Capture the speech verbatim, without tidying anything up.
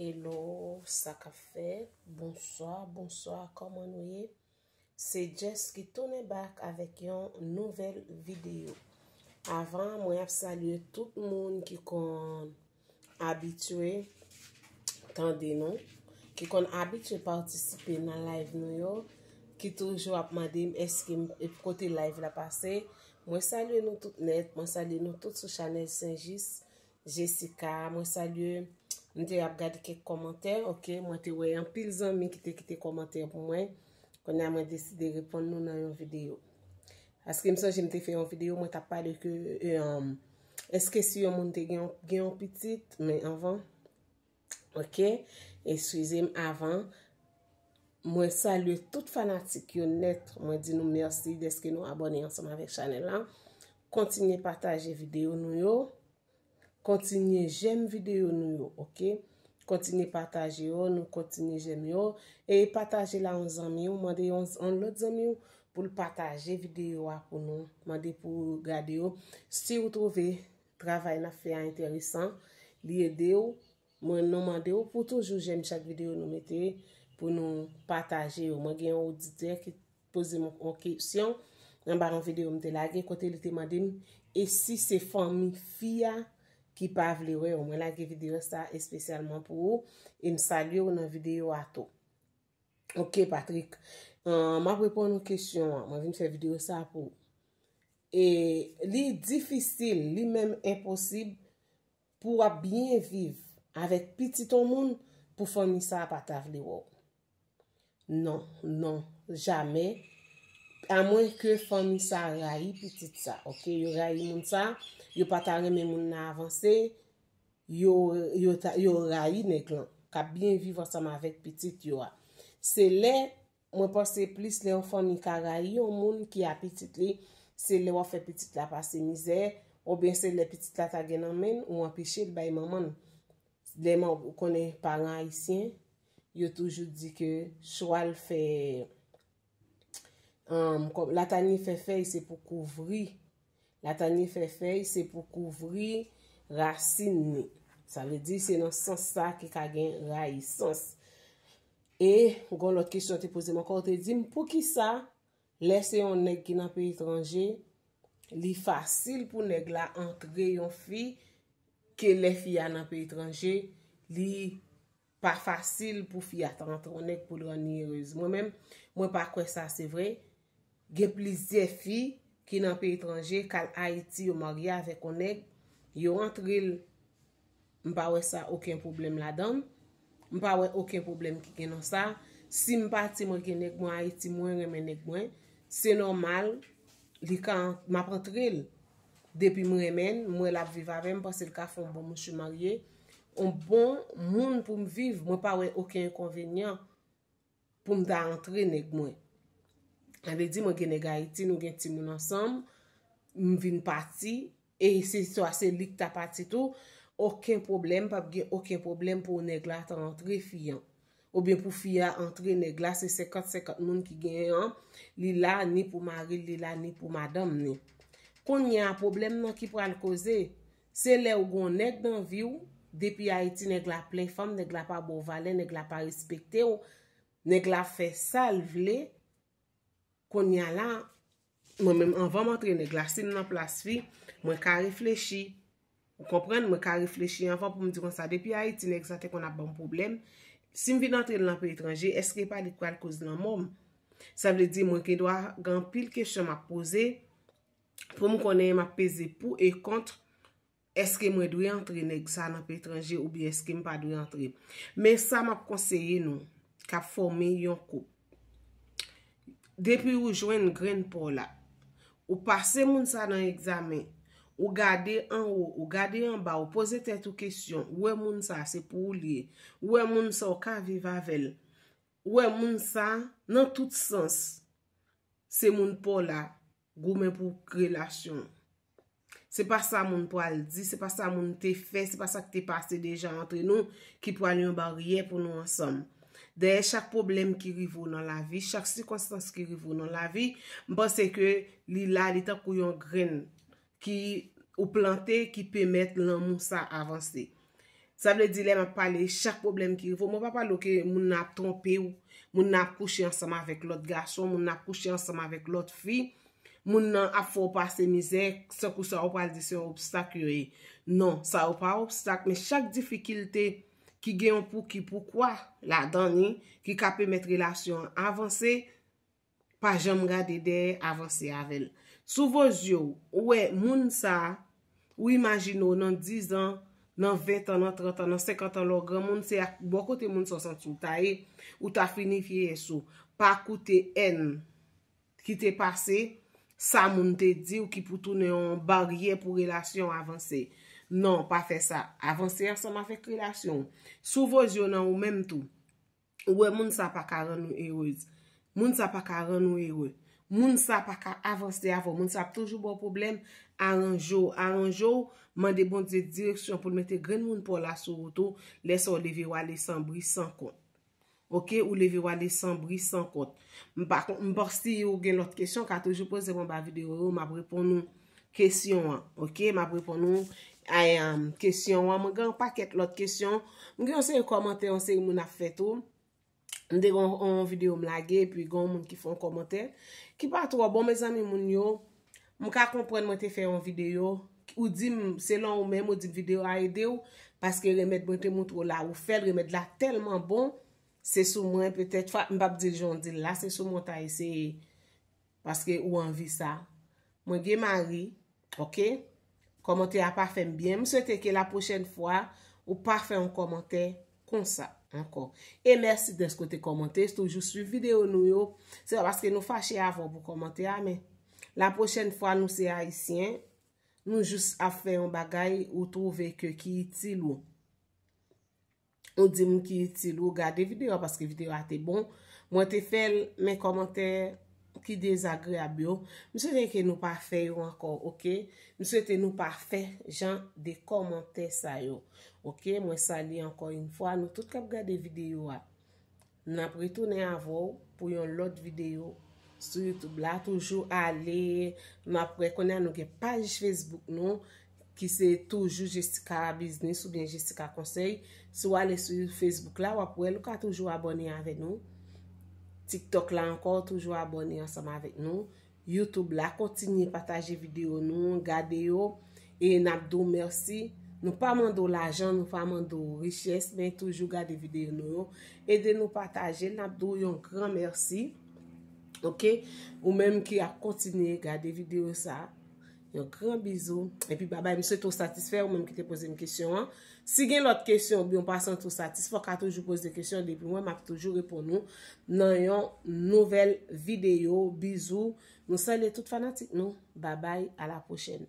Hello, sa k ap fèt? Bonswa, bonswa, kòman nou ye? Se Jess ki tounen back avèk yon nouvèl videyo. Avan, mwen ap salye tout moun ki konn abitye tande nou, ki konn abitye patisipe nan live nou yo, ki toujou ap mande m èske m, e kote live la pase. Mwen salye nou tout nèt, mwen salye nou tout sou chanèl Senjis. Jessica, mwen salye. M te ap gade kèk kòmantè, ok? Mwen te wè anpil zanmi ki te kite kòmantè pou mwen. Kounye a mwen deside reponn nou nan yon videyo. Paske m sonje m te fè yon videyo, mwen t ap pale ke, e, um, èske si yon moun te gen, gen yon pitit, men anvan, ok? Eskize m avan. Mwen salye tout fanatik yo nèt. Mwen di nou mèsi dèske nou abòne ansanm avèk chanèl la. Kontinye pataje videyo nou yo. Kontinye jèm videyo nou yo, ok? Kontinye pataje yo, nou kontinye jèm yo. E pataje la yon zanmi w, mande yon, yon lòt zanmi w pou l pataje videyo a pou nou. Mande pou gade yo. Si w twouve travay n ap fè a enteresan, li ede w, mwen nou mande w pou toujou jèm chak videyo nou mete, pou nou pataje yo. Mwen gen yon oditè ki poze m yon kesyon anba yon videyo m te lage, kote li te mande m, e si se fanmi fi a ki pa vle wè w? Mwen lage videyo sa espesyalman pou ou, e m salye w nan videyo a tou. Ok, Patrick. Ahn, m ap reponn ou kesyon an. Mwen vin fè videyo sa pou ou. E li difisil, li menm enposib pou w ap byen viv avèk pitit yon moun pou fanmi sa a pa ta vle wè w. Non, non, jamè. Amwen ke fanmi sa a rayi pitit sa, ok? Yo rayi moun sa, yo pa ta renmen moun nan avanse, yo, yo, ta, yo rayi nèg lan, k ap byen viv ansanm avèk pitit yo a. Se lè, mwen panse plis lè yon fanmi ka rayi yon moun ki a pitit li, se lè w ap fè pitit la pase mizè, oubyen se lè pitit la ta gen nan men l, ou anpeche l bay manman l. Lè man, ou konnen paran ayisyen, yo toujou di ke chwal fè, um, kòm, latanye fè fèy, se pou kouvri. Latanye fè fèy, se pou kouvri rasin li. Sa vle di, se nan sans sa ki ka gen rayisans. E, gon lòt kesyon te poze m ankò, te di m, poukisa, lè se yon nèg ki nan peyi etranje, li fasil pou nèg la antre yon fi, ke lè fi a nan peyi etranje, li pa fasil pou fi a ta antre yon nèg pou l rann li erez. Mwen menm, mwen pa kwè sa se vre. Gen plizyè fi ki nan peyi etranje, k al Ayiti, yo marye avèk yon nèg, yo antre l, m pa wè sa okenn pwoblèm ladan l. M pa wè okenn pwoblèm ki gen nan sa. Si m pati, mwen gen nèg mwen Ayiti, mwen renmen nèg mwen, se nòmal, li ka, m ap antre l. Depi m renmen l, m wè l ap viv avè m, m panse l ka fè yon bon mouche marye, yon bon moun pou m viv, mwen pa wè okenn enkonvenyan pou m ta antre nèg mwen. Sa vle di, mwen gen nèg Ayiti, nou gen timoun ansanm, m vin pati, e se swa se li k ta pati tou, okenn pwoblèm, p ap gen okenn pwoblèm pou nèg la ta antre fi an. Oubyen pou fi a antre nèg la, se senkant senkant moun ki genyen an, li la ni pou mari l, li la ni pou madanm ni. Kounye a, pwoblèm nan ki pral koze, se lè w gon nèg nan vi w, depi Ayiti nèg la plen fanm, nèg la pa ba w valè, nèg la pa respekte w, nèg la fè sa l vle, kounye a la, mwen menm anvan m antre nèg la, si m nan plas fi, mwen ka reflechi. Ou konprann? Mwen ka reflechi anvan pou m di konsa, depi Ayiti nèg sa te konn ap ban m pwoblèm, si m vin antre l nan peyi etranje, èske pa li k pral koz lanmò m? Sa vle di, mwen gen dwa gen anpil kesyon m ap poze pou m konnen m ap peze pou e kont. Èske mwen dwe antre nèg sa nan peyi etranje oubyen èske m pa dwe antre? Men sa m ap konseye nou k ap fòme yon koup. Depi ou jwenn grenn pa w la, ou pase moun sa nan egzamen, ou gade anwo, ou gade anba, ou poze tèt ou kesyon, ou wè moun sa se pou ou l ye, ou wè moun sa w ka viv avè l, ou wè moun sa nan tout sans, se moun pa w la, goumen pou relasyon. Se pa sa moun pral di, se pa sa moun te fè, se pa sa k te pase deja antre nou ki pral yon baryè pou nou ansanm. Dèyè chak pwoblèm ki rive w nan lavi, chak sikonstans ki rive w nan lavi, m panse ke li la, li tankou yon grenn ki ou plante, ki pèmèt lanmou sa avanse. Sa vle di lè m ap pale chak pwoblèm ki rive w, mwen pa pale w ke moun nan ap twonpe w, moun nan ap kouche ansanm avèk lòt gason, moun nan ap kouche ansanm avèk lòt fi, moun nan ap fè w pase mizè, tankou sa ou pral di se yon obstak yo ye. Non, sa yo pa obstak, men chak difikilte ki gen yon pouki poukwa ladan li, ki ka pèmèt relasyon an avanse, pa janm gade dèyè, avanse avè l. Sou vo zye w, ou wè moun sa a, ou imajine w nan diz an, nan ven an, nan trant an, nan senkant an, lè w granmoun, se ak bò kote moun sa w santi w ta ye, ou ta fini vyeyès ou. Pa koute èn ki te pase, sa moun te di w ki pou tounen yon baryè pou relasyon avanse. Non, pa fè sa. Avanse ansanm avèk relasyon w. Sou vo zye w nan ou menm tou. Ou wè moun sa pa ka rann ou erez. Moun sa pa ka rann ou ere. Moun sa pa ka avanse avè w. Moun sa ap toujou ba w pwoblèm. Aranje w, aranje w, mande Bondye direksyon pou l mete grenn moun pa w la sou wout ou. Lè sa w leve w ale san bri, san kont. Oke, ou leve w ale san bri, san kont. M pa kon, m pa si ou gen lòt kesyon, ka toujou poze m anba videyo yo, m ap reponn ou kesyon an. Oke, m ap reponn ou ay, um, kesyon an. Mwen gen yon pakèt lòt kesyon. Mwen gen yon seri kòmantè, yon seri moun ap fè tou. M te gen yon, yon videyo m lage, epi gen yon moun ki fè yon kòmantè ki pa twò bon, mezanmi, moun yo. M ka konprann mwen te fè yon videyo, ou di m, selon ou menm, ou di m videyo a ede w, paske remèd mwen te montre w la, ou fè l, remèd la tèlman bon, se sou mwen, petèt, m p ap di l jan w di l la, se sou mwen w ta eseye, paske ou anvi sa. Mwen gen mari, oke? Kòmantè a pa fè m byen. M swete ke la pwochèn fwa, ou pa fè yon kòmantè konsa ankò. E mèsi dèske w te kòmante, toujou swiv videyo nou yo. Se pa paske nou fache avè w pou kòmantè a, men la pwochèn fwa nou se Ayisyen, nou jis ap fè yon bagay ou twouve ke ki itil ou. Ou di m ki itil ou gade videyo a paske videyo a te bon. Mwen te fè l, men kòmantè ki dezagreyab yo, m swete ke nou pa fè yo ankò, oke? M swete nou pa fè jan de kòmantè sa yo, oke? Mwen salye ankò yon fwa nou tout k ap gade videyo a. N ap retounen avè w pou yon lòt videyo sou YouTube la. Toujou ale, n ap wè kounye a nou gen paj Facebook nou, ki se toujou Jessica Business oubyen Jessica Konsèy. Si w ale sou Facebook la, w ap wè l, ou ka toujou abòne avè nou. TikTok la ankò, toujou abòne ansanm avèk nou. YouTube la, kontinye pataje videyo nou, gade yo, e n ap di w mèsi. Nou pa mande w lajan, nou pa mande w richès, men toujou gade videyo nou yo. Ede nou pataje l, n ap di w yon gran mèsi. Oke? Ou menm ki ap kontinye gade videyo sa, yon gran bizou. Epi babay, m swete w satisfè, ou menm ki te poze m kesyon an. Si gen lòt kesyon oubyen w pa santi w satisfè, w ka toujou poze kesyon, depi mwen, m ap toujou reponn ou nan yon nouvèl videyo. Bizou. Nou salye tout fanatik nou. Babay, a la pwochèn.